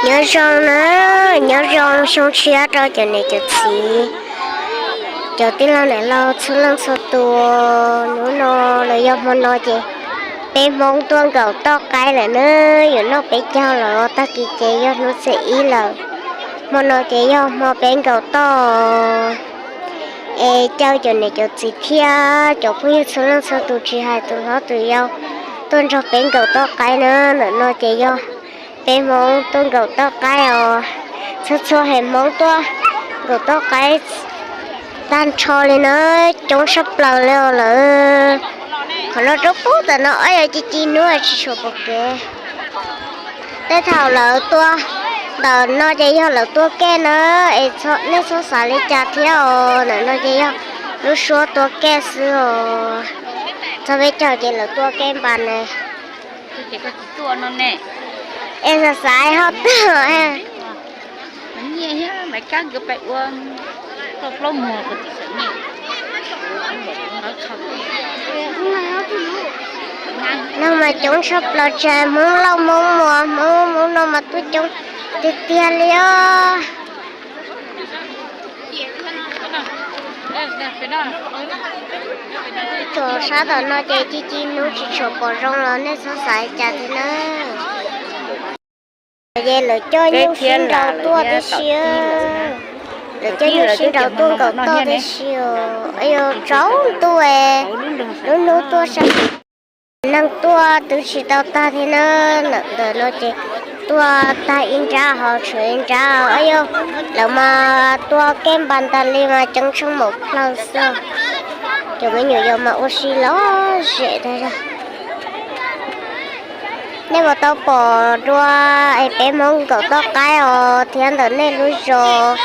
Nyob zoo na, nyob zoo xyoo tshiab rau cov niam cov txiv, cov tij laug niam laug txhua leej txhua tus. Hnub no los yog hmo no ces peb Hmoob tuaj nkaum toj qaib lawm na, yuav noj peb caug lawm, tag kis ces yog hnub txhiab ib lawm. Hmo no ces yog hmo peb nkaum toj es caw cov niam cov txiv thiab cov phooj ywg txhua leej txhua tus tsis hais tus hlob tus yau tuaj nrog peb nkaum toj qaib na. Ntawm no ces yog peb Hmoob tuaj nkaum toj qaib os. Txhua txhua hem Hmoob tuaj nkaum toj qaib tag nrho li na, coob tshaj plaws li os lawm. Qhov no rau pub tam no ob yog ci ci hnub tsis tshua pom kev. Tej thaum lawv tuaj ntawm no ces yog lawv tua kej na, es nej txhob xav li cas thiab os. Ntawm no ces yog lub suab tua kej xwb os. Txog peb caug ces lawv tua kej npas ne. Es xav xav ho tuaj. No mas coob tshaj plaws, tsis hais Hmoob Lauj Hmoob Muas, Hmoob Hmoob no mas tuaj coob tiag tiag li os. Txog sab tom no ces ci ci hnub tsis tshua pom zoo los nej txhob xav li cas thiab na. Ces lawv coj nyuj sib nraus tuaj tib si, lawv coj nyuj sib nraus tuaj nkaum toj tib si os. Yuav tsaus ntuj, lub hnub tuaj sab neeg tuaj twb tsis tau tag thiab na. Ntawm no ces tuaj tag ib nrab ho tshuav ib nrab. Yog lawv mas tua kej npas tas li mas ceeb tsheej maum plhaw xwb. Cov me nyuam yaus mas ua si lom zem tag zog. Nej puas tau pom dua es peb Hmoob nkaum toj qaib os thiab ntawm nej lub zos,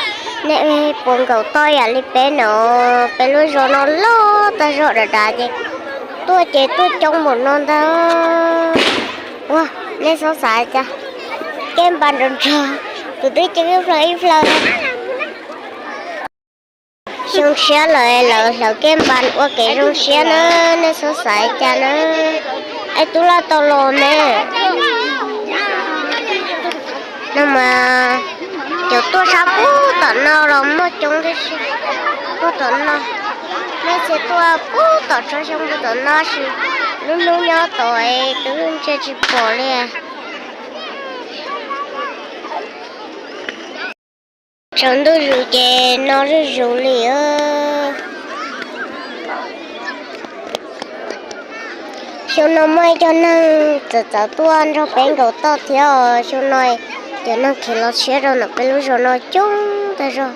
nej puas nkaum toj yam li peb no? Peb lub zos no loj tag zog dav dav ces tuaj ces tuaj coob npaum no ntag. Ua, nej txhob xav cas, kej npas nrov nrog, kuv twb ceeb ib plhaw ib plhaw. Xyoo tshiab lawm lawv hlawv kej npas ua kev zoo siab na, nej txhob xav cas na. Es tub laj tau los me. No mas cov tuaj sab pub tom no los muaj coob tib si. Pub tom no, nej txiv tuaj pub tom tsob xyoob pub tom no sis lub hnub nyob tod es twb ntsia tsis pom li. Tsaus ntuj zus ces no zuj zus li. Xyoo no muaj ib co neeg txawv txawv tuaj nrog peb nkaum toj thiab os. Xyoo no cov neeg khiav los tshiab rau ntawm peb lub zos no coob tag zog.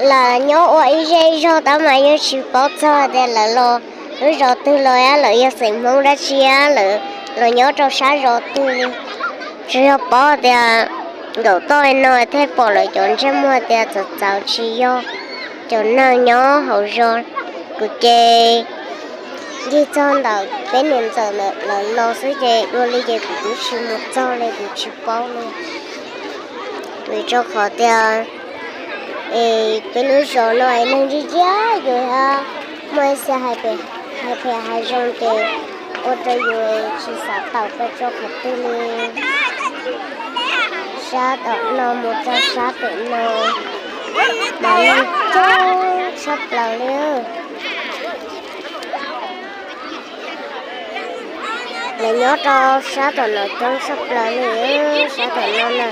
Lam nyob ua ib zej ib zog tab mas yeej tsis paub txog tias lawv los lub zos twg los, lawv yog xeem Hmoob dab tsi, lawv los nyob rau sab zos twg li. Tsuas yog paub tias nkaum toj no thiaj pom lawv cov ntsej muag tias txawv txawv tsis yog cov neeg nyob hauv zos. Kuv ces ncig txog ntawm peb niam ntxawm lawv los xwb ces dua li ces kuv twb tsis mus txog li, kuv tsis paub li. Vim rau qhov tias es peb lub zos no es neeg ntsia ntsia yus thiab, muaj ib txhia hais phem hais zoo ces ua rau yus tsis xav tawm pes tsawg qhov twg li. Sab tom no mus rau sab pem no mas neeg coob tshaj plaws li. Lawv nyob rau sab tom no coob tshaj plaws li, sab tom no na.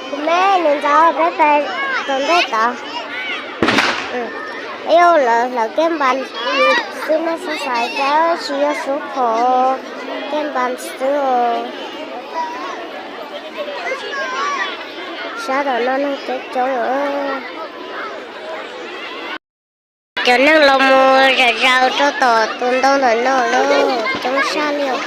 Kuv me nws ntxov peb pes tom ntej tod. Yog lawv hlawv kej npas xwb, nej txhob xav cas tsis yog suab phom, kej npas xwb os. Sab tom no neeg coob coob. Cov neeg los mus zom zaws rau tom tus ntoo ntawm no lawm, coob sab li os.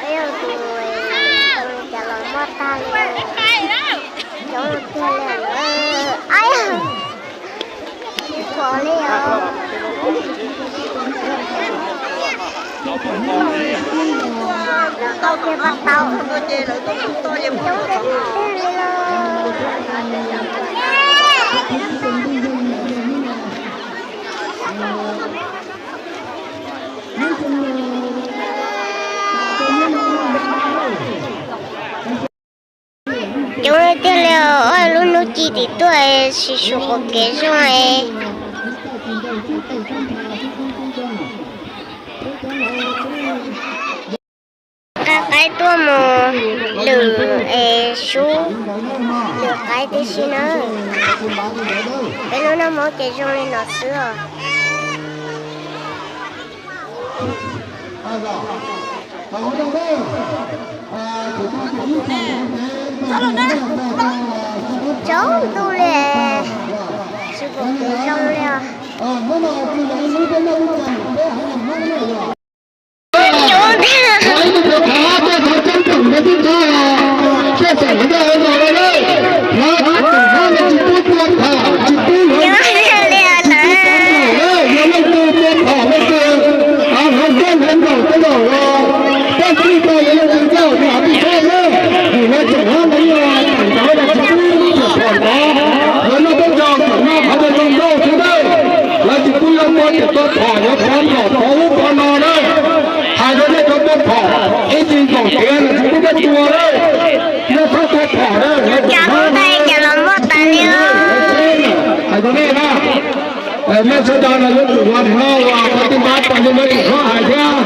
Peb yog tus ntoo cas los muaj tag li, coob tiag li lawm. Tsis pom li os. Coob tiag li, ob lub hnub ci tim tuaj, tsis su qhov kev zoo. Nqa qaib tuaj mus lwm es sub lwm qaib tib si na. Peb lub noj mov ces zoo li no xwb os. Tsaus ntuj li, tsis pom kev zoo li os. Coob tiag. Lawv tsis pub yuav tua ces tua phom yuav phom nrog phom ub phom no na. Hais rau nej cov tua phom ib txwm nkaum tiav lawm tsis pub peb tua na. Nej txhob tua phom na. Cas hu tau cas los muaj tas li. Hais rau nej na, nej sawv daws los yuav tsum ua no uas qhov tij npab tas li nej tsis txhob hais thiab.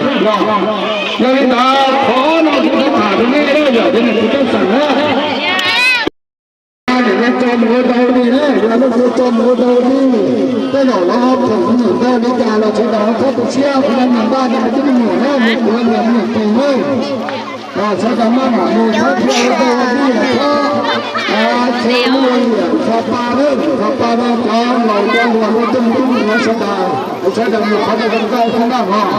Yog li ntawd qhov no kuv tau tham rau nej yog tias nej kuv tau xeem na. Niam no tso mus ua dau li na, yog leej twg tso mus ua dau li, tej zaum los ob phoom me nyuam ntau li cas los sawv daws txhob tu siab, kuv yog niam npaj rau cov me nyuam na, kuv yog niam me nyuam tus na. Sawv daws maj mam mus txhob thiaj ua dau ua dij, txhob, txhob ua liam, txhob pa, txhob pa rau cov laus cov hluas rau cov me tub me nyuam sawv daws, sawv daws mus qhov twg zoo nkauj xwb na mog.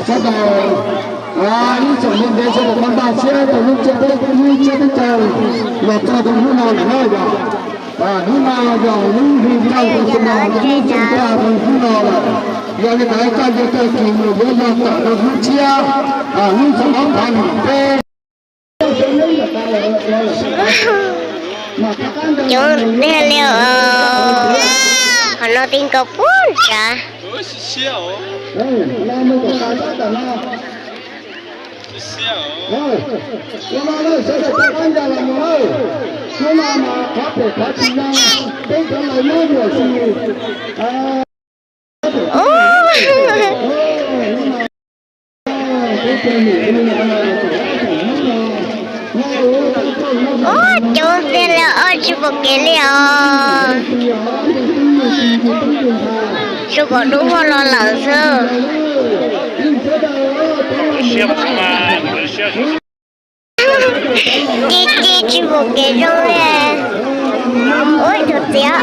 Sawv daws ib tsoom me ntxhais sawv daws npaj siab rau lub tsiab peb, lub tsiab peb caug los txog rau hnub no lawm na yog. Hnub no yog lub hli caug rau hnub no, lub hli caug rau hnub no lawm. Yog li ntawd txoj kev tag kis mus yuav yog tawm rau hnub tshiab, hnub xyoo ob phav nees peb. Coob tiag li os, qhov no ti nkaus puag nrad. Ub, coob tiag li os, tsis pom kev li os. Tsuas kom dub vog los lawm xwb. Ci ci tsis pom kev zoo li. Ub, tus txiv.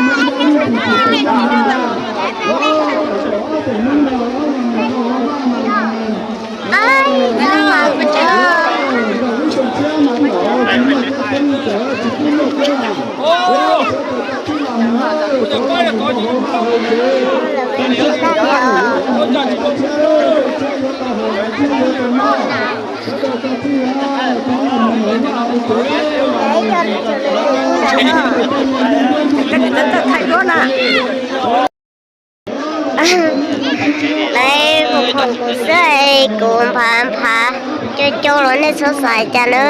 Lawv mus khoom kuv xwb, kuv nphav nphav cau cau los nej txhob xav cas na.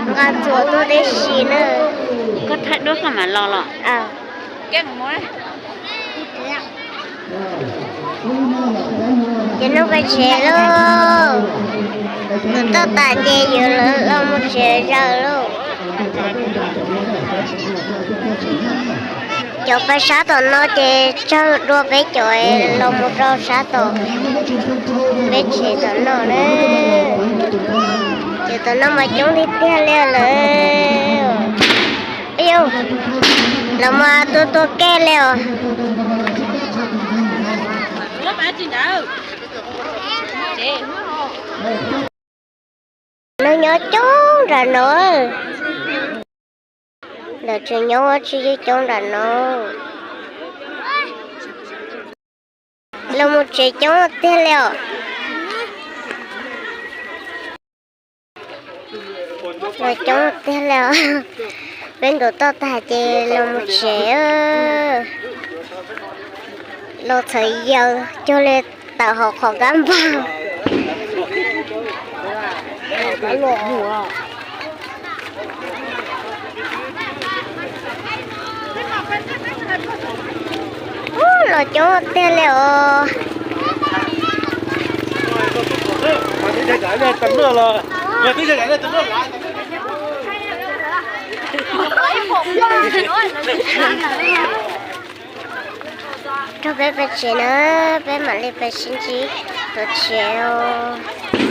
Nqa txuas tuaj tib si na. Koj thaij duab koj mam los los. Ces hnub peb tsev lauj, kuv toj tas ces yuav los mus tsev zaws lauj. Cov peb sab tom no ces tsawg dua peb cov los mus rau sab tom, peb tsev tom no na. Ces tom no mas coob tiag tiag li lawm. Ib yus, los mas tua tua kej li os. Nws nyob coob nram no. Lawv tseem nyob ua tsis yeej coob nram no. Los mus tsev coob tiag li os. Los coob tiag li os. Peb nkaum toj tag ces los mus tsev. Los txhawv yaws cuag li tawm hauv qhov kab npag. Ub, los coob tiag li os. Rau peb pais tsev na, peb mam li pais sib ntsib tom tsev os.